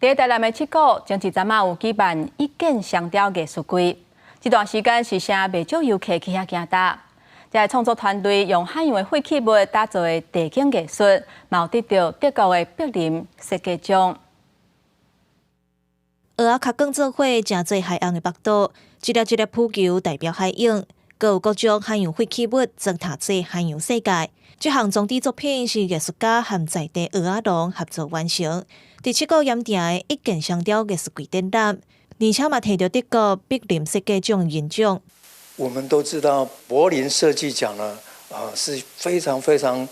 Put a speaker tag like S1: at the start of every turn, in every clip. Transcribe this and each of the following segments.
S1: 佇台南的七股，前一陣仔有舉辦一箭雙雕藝術季，這段時間是誠袂少遊客去遐行踏。這个創作團隊用海洋的廢棄物打造的地景藝術，嘛有得著德國的柏林設計獎。
S2: 蚵仔殼捲做伙，成做海洋的腹肚，一粒一粒浮球代表海湧，閣有各種海洋廢棄物裝塔做海洋世界。這項裝置作品是藝術家和在地蚵仔農合作完成。佇七股鹽埕的一箭雙雕藝術季展覽，而且嘛提著德國柏林設計獎銀獎。
S3: 我們都知道柏林設計獎呢，是非常非常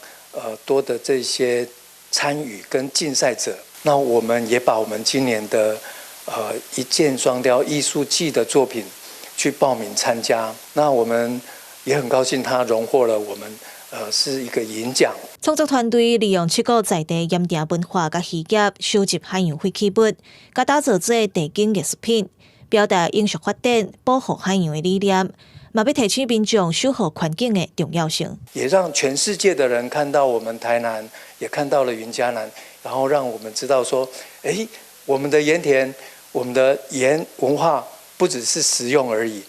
S3: 多的這些參與跟競賽者。那我們也把我們今年的一箭雙雕藝術季的作品去報名參加。那我們也很高興，他榮獲了我們是一個銀獎。
S2: 創作團隊利用七股在地鹽埕文化佮漁業，收集海洋廢棄物，佮打造做地景藝術品，表達永續發展、保護海洋的理念，嘛欲提醒民眾守護環境的重要性。
S3: 也讓全世界的人看到我們台南，也看到了雲嘉南，然後讓我們知道說，欸，我們的鹽田，我們的鹽文化不只是食用而已，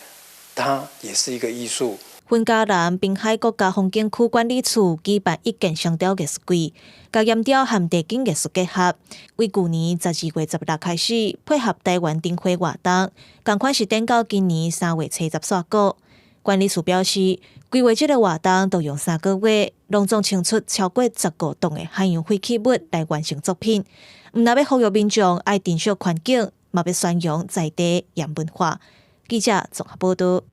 S3: 它也是一個藝術。
S2: 雲嘉南濱海國家風景區管理處舉辦一箭雙雕藝術季，共鹽雕和地景藝術結合。為舊年12月16開始，配合台灣燈會活動，仝款是展到今年3月30煞稿。管理處表示，規劃這个活動都用3個月，攏總清出超過15噸的海洋廢棄物來完成作品。毋但欲呼籲民眾愛珍惜環境，嘛欲宣揚在地鹽文化。記者綜合報導。